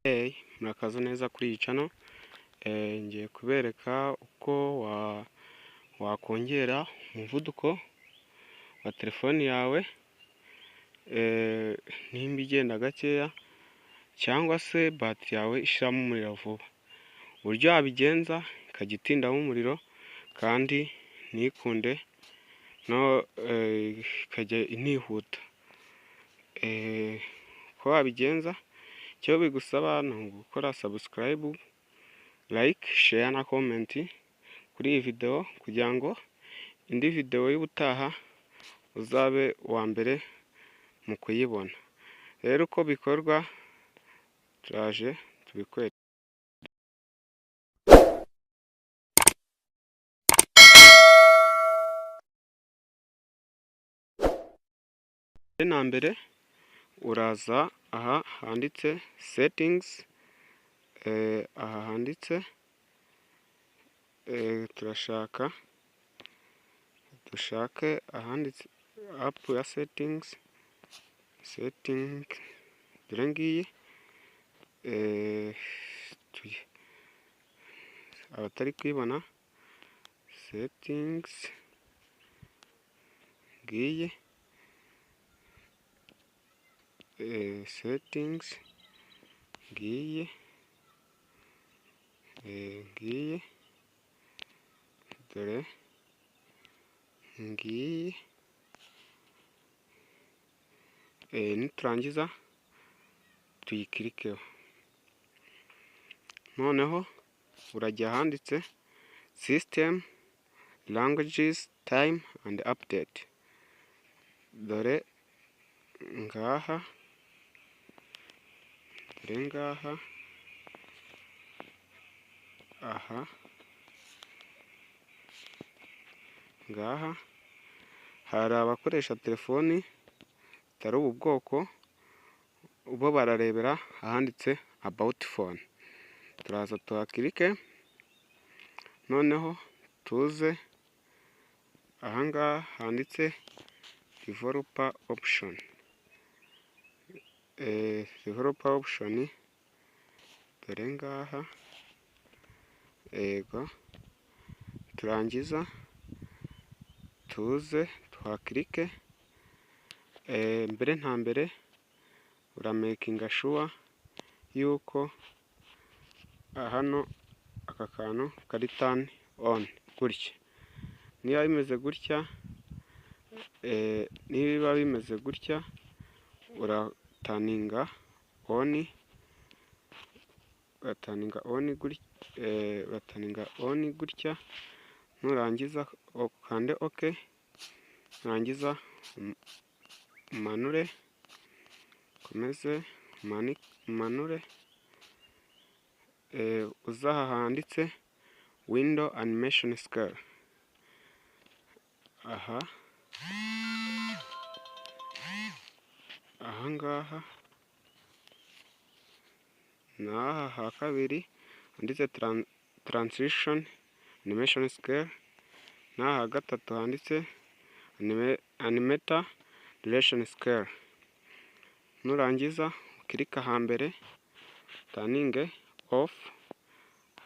Hey, murakaza neza kuri iyi channel. Ngiye kubereka uko wakongera umuvuduko wa telefoni yawe, nimba igenda gakeya cyangwa se batiri yawe ishiramo umuriro vuba. Uburyo wabigenza ikajya itindamo umuriro kandi ntikunde no ikajya inihuta. Uko wabigenza, icyo bigusaba ni ugukora subscribe, like, share na comment kuri iyi video kugira ngo indi video y'ubutaha uzabe uwa mbere mu kuyibona. Rero uko bikorwa turaje tubikwereke. Mbere na mbere uraza aha handitse settings, aha handitse, turashaka dushake ahanditse app ya settings, setting dore ngiyi, abatari kuyibona, settings ngiyi, settings ngiyi, ngiyi, dore ngiyi, niturangiza tuyikirikeho. Noneho urajya ahanditse system, languages, time and update. Dore ngaha, dore ngaha, aha ngaha hari abakoresha telefoni zitari ubu bwoko, bo bararebera ahanditse about phone. Turaza tuhakirike, noneho tuze aha ngaha handitse developer option. Developer option dore ngaha, yego, turangiza tuze tuhakirike. Mbere na mbere uramakinga sure yuko hano aka kantu kari turn on gutya. Niba bimeze gutya, niba bimeze gutya, uraturninga on, uraturninga on gutya, uraturninga on gutya, nurangiza ukande OK, nurangiza umanure, ukomeze umanure, uze aha handitse window animation scale. Aha, aha ngaha n'aha ha kabiri handitse transition animation scale, n'aha ha gatatu handitse animator duration scale. Nurangiza ukirike ahambere uturninge off,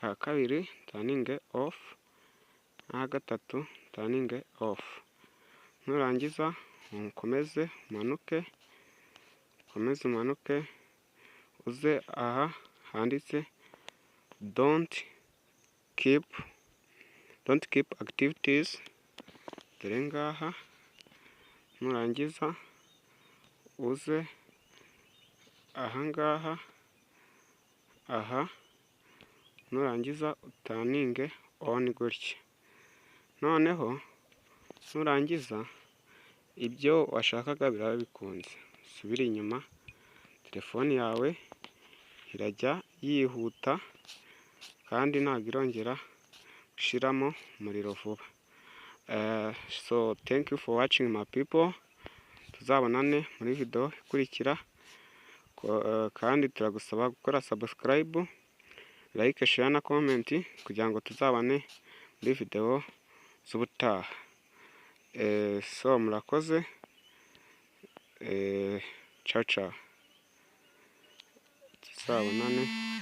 aha kabiri uturninge off, n'aha gatatu uturninge off. Nurangiza ukomeze umanuke, ukomeze umanuke, uze aha handitse don't keep activities, dore ngaha, nurangiza uze aha ngaha, aha, nurangiza uturninge on gutya. Noneho nurangiza ibyo washakaga biraba bikunze. Usubire inyuma, telefoni yawe irajya yihuta kandi ntabwo irongera gushiramo umuriro vuba. So thank you for watching, my people. Tuzabonane muri video ikurikira, kandi turagusaba gukora subscribe, like, share na comment kugira ngo tuzabane muri video z'ubutaha. So murakoze, ciao ciao. Tuzabonane.